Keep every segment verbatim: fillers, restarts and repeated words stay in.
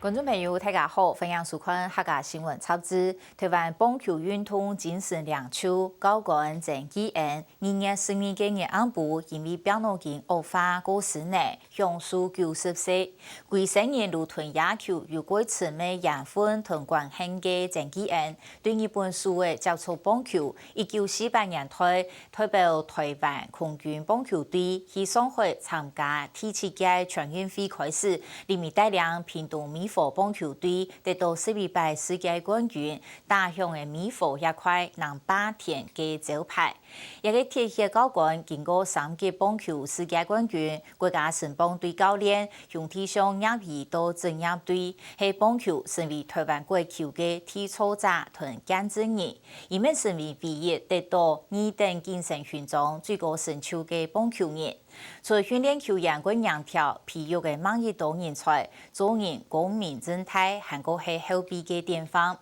觀眾朋友，大家好，歡迎收看客家新聞雜誌。台灣棒球運動精神領袖教官曾紀恩，二月十二个日暗晡，因為病腦筋惡化過身呢，享壽九十歲。歸生人都同野球有過深个緣分同關係个曾紀恩，對日本手个接觸棒球，一九四八年代 代表台灣空軍棒球隊去上海參加第七屆全運會開始，這位帶領屏東美火棒球隊得到十一屆世界冠軍，打響个美火這塊能霸天个招牌。這个鐵血教官經過三級棒球世界冠軍、國家青棒隊教練、兄弟象業餘到職業隊，係棒球成為台灣國球个締造者同見證人。 佢乜成為唯一得到二等近身勳章最高成就个棒球人。除訓練球員个贏條，培育个另一多人才，做人光明正大，還過係後輩个典範。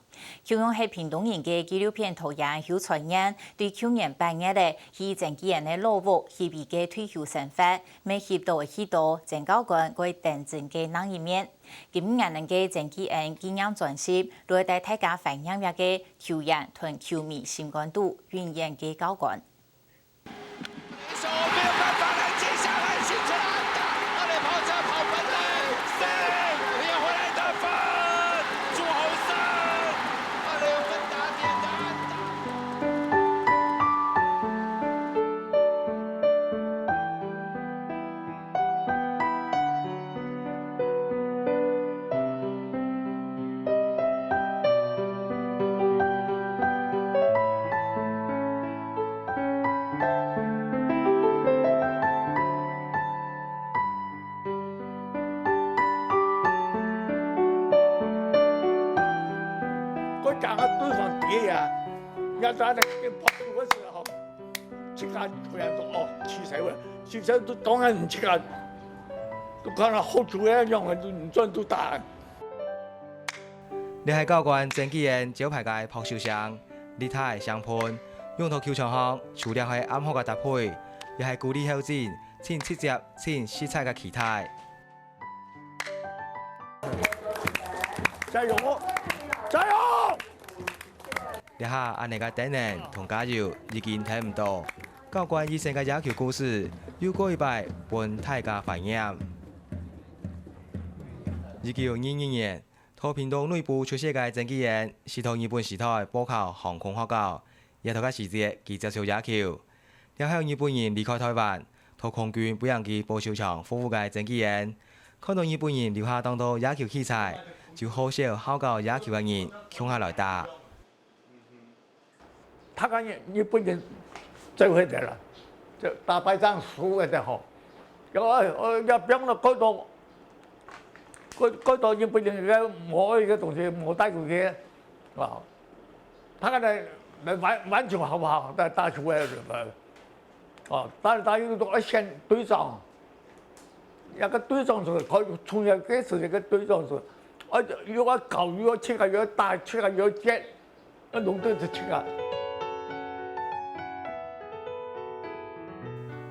共樣係屏東人个紀錄片導演邱財燕，對舊年八月个去曾紀恩个老屋翕佢个退休生活，乜翕到佢到曾教官過當真个另一面。今年个曾紀恩紀念專輯，就會帶大家懷念這个球員同球迷心肝肚永遠个教官。 該講个對方跌啊，人家在那邊跑步个時候，自家突然說哦，起來了，起來都當然自家都看到好球个樣，都轉都打。 這係教官曾紀恩招牌个拍手聲，力大个聲盆，用到球場項，除了係暗號个搭配，也係鼓勵後進，盡直接、盡實在个期待。加油！加油！這下恁呢个等等同加油已經聽毋到，教官一生个野球故事，又過一擺分大家懷念。一九二二年， 在屏東內埔出世个曾紀恩，係在日本時代報考航空學校，也在該時節佢接觸野球。了後日本人離開台灣，在空軍飛行機保修廠服務个曾紀恩，看到日本人留下當多野球器材，就好少好搞野球个人共下來打。 他跟日本人做伙的了，就打敗仗輸了的吼。然後，呃，要不要那个多，多，多日本人个某一个东西没带出去，啊，他跟他们玩，玩球好不好？在打球的时候，哦，但是他又说，哎，选队长，那个队长是可以从那个时候个队长是，而且又要搞，又要去啊，又要打，去啊，又要接。 啊，弄得出去啊。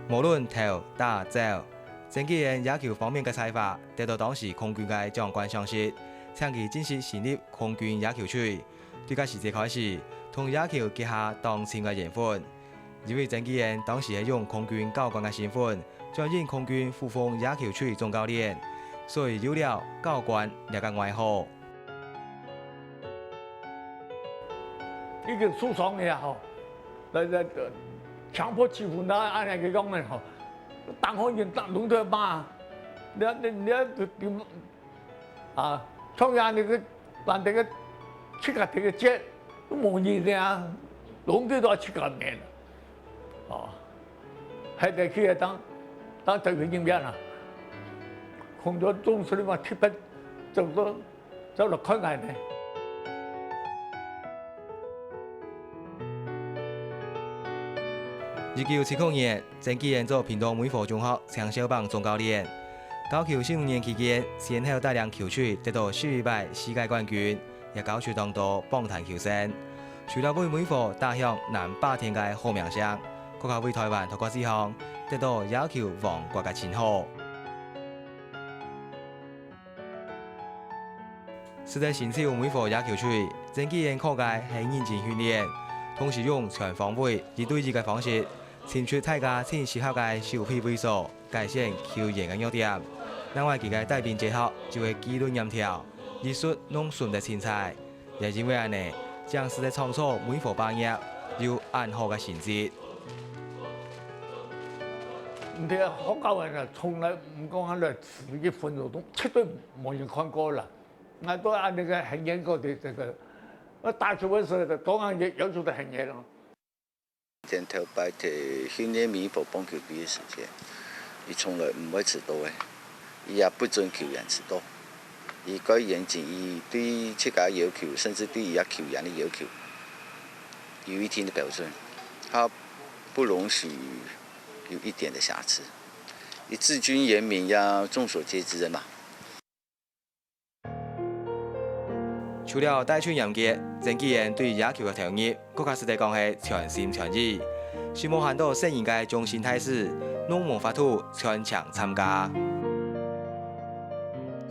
無論投、打、走，曾紀恩野球方面个才華，得到當時空軍个長官賞識，請佢正式成立空軍野球隊。對該時節開始，同野球結下當深个緣分。因為曾紀恩當時係用空軍教官个身份，轉任空軍副峰野球隊總教練，所以有了教官這个外號。 已經受傷了吼，來，來，強迫欺負那恁樣个樣个吼，當好人當弄得罵，你，你，你，啊，像樣你个，把這个膝蓋這个節都無力了，弄得到膝蓋面，哦，還得去當，當特別人員啊，工作總是嘛特別，怎么说？ 走落看來呢。一九七九年，曾紀恩做屏東梅火中學青少棒總教練。教球十五年期間，先後帶領球隊得到十一擺世界冠軍，也教出當多棒壇球星。除了為梅火打響南霸天个好名聲，更加為台灣在國際上得到野球王國个稱號。使得新手每伙野球隊，曾繼賢靠个係認真訓練，同時用全方位一對一个方式，尋出大家盡適合个守備位所，改善球員个弱點。另外，佢个帶兵哲學就係紀律嚴條，一術攏順得凊彩。也因為恁呢，正使得創造每伙霸業有恁好个成績。你學校个人從來毋講來試一分鐘，絕對無人看過啦。 𠊎都恁呢个很嚴格的這個，那打球的時候，當然也要求得很嚴咯。前頭擺在訓練美國棒球隊的時間，佢從來毋會遲到个，佢也不准球員遲到。佢蓋嚴謹，佢對自家要求，甚至對佢个球員的要求，有一定的標準，他不容許有一點的瑕疵。佢治軍嚴明呀，眾所皆知的嘛。 除了帶隊嚴格，曾繼賢對野球个投入，更加使得講係全心全意。就無閒到細人个終身大事，攏無法度全程參加。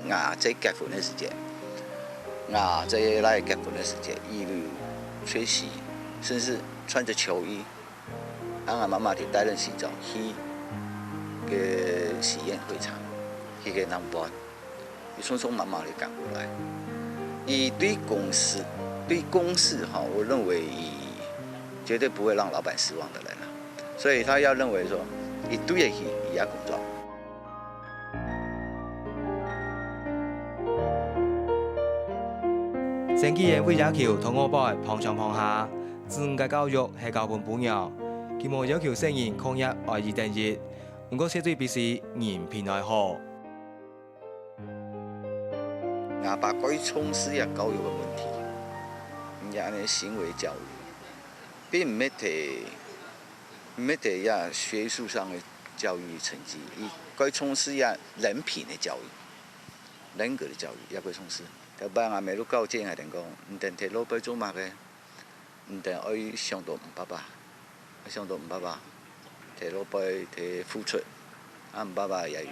𠊎在結婚个時節，𠊎在倈仔結婚个時節，佢有出席，甚至穿著球衣， 啊，𠊎媽媽就帶人洗澡去个戲院會場，去个南灣，佢匆匆忙忙地趕過來。佢對公事，對公事哈，我認為佢絕對不會讓老闆失望的人啊。所以他要認為說，佢對得起佢个工作。 曾繼賢為野球同學輩拚上拚下，子女个教育係交分餔娘，佢無要求細人學業愛一等一，毋過絕對必須人品愛好。𠊎爸蓋重視這教育个問題，也係行為教育，並毋係在，毋係在這學術上个教育成績，佢蓋重視這人品个教育。 人格个教育也蓋重視。頭擺𠊎姆就教誡𠊎兜講，毋通在路背做麼个，毋通愛想到毋爸爸，愛想到毋爸爸，在路背在付出，啊，毋爸爸也有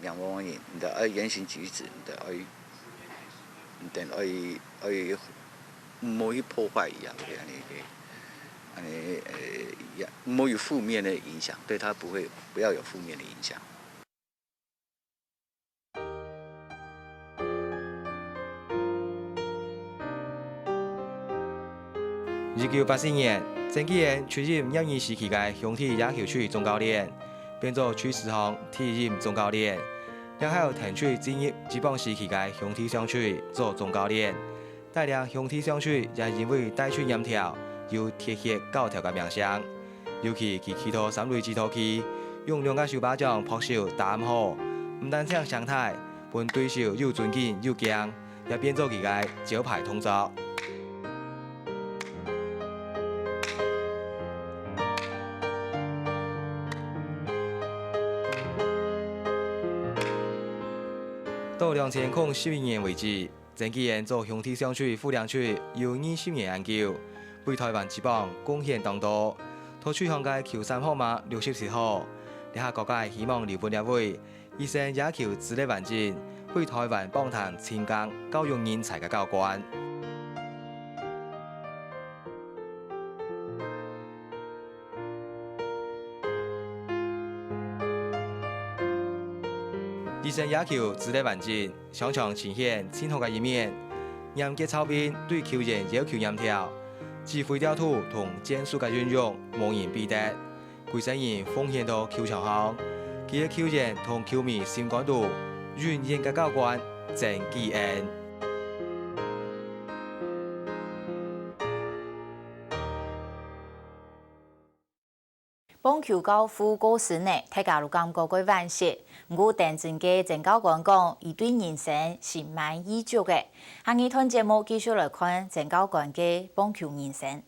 仰望个人，毋通愛言行舉止，毋通愛，毋通愛，愛，毋好去破壞佢啊，恁呢个，恁呢，呃，也毋好有負面的影響，對他不會，不要有負面的影響。 一九八四年，曾繼賢出任業餘時期个兄弟野球隊總教練，變做隊史上第一任總教練，然後轉隊進入職棒時期个兄弟象隊做總教練，帶領兄弟象隊也因為帶隊嚴條，有鐵血教頭个名聲。 尤其佢企到三壘指導區，用兩个手巴掌拍手打暗號，毋單淨聲大，分對手又尊敬又驚，也變做佢个招牌動作。到兩千空十一年為止， 曾繼賢做兄弟象隊副領隊有二十年恁久，為臺灣職棒貢獻當多。在隊項个球衫號碼六十七號，這下高界希望留分這位，一身野球資歷完整，為臺灣棒壇尋工教育人才个教官。 一身野球資歷完整，常常呈現盡好个一面。嚴格操兵，對球員要求嚴條，指揮調度同戰術个運用無人比得。歸身人奉獻到球場項，佢个球員同球迷心肝肚，永遠个教官曾繼賢。 棒球教父過身呢，大家都感覺蓋惋惜。毋過，當真个曾教官講，佢對人生心滿意足个。下二段節目繼續來看曾教官个棒球人生。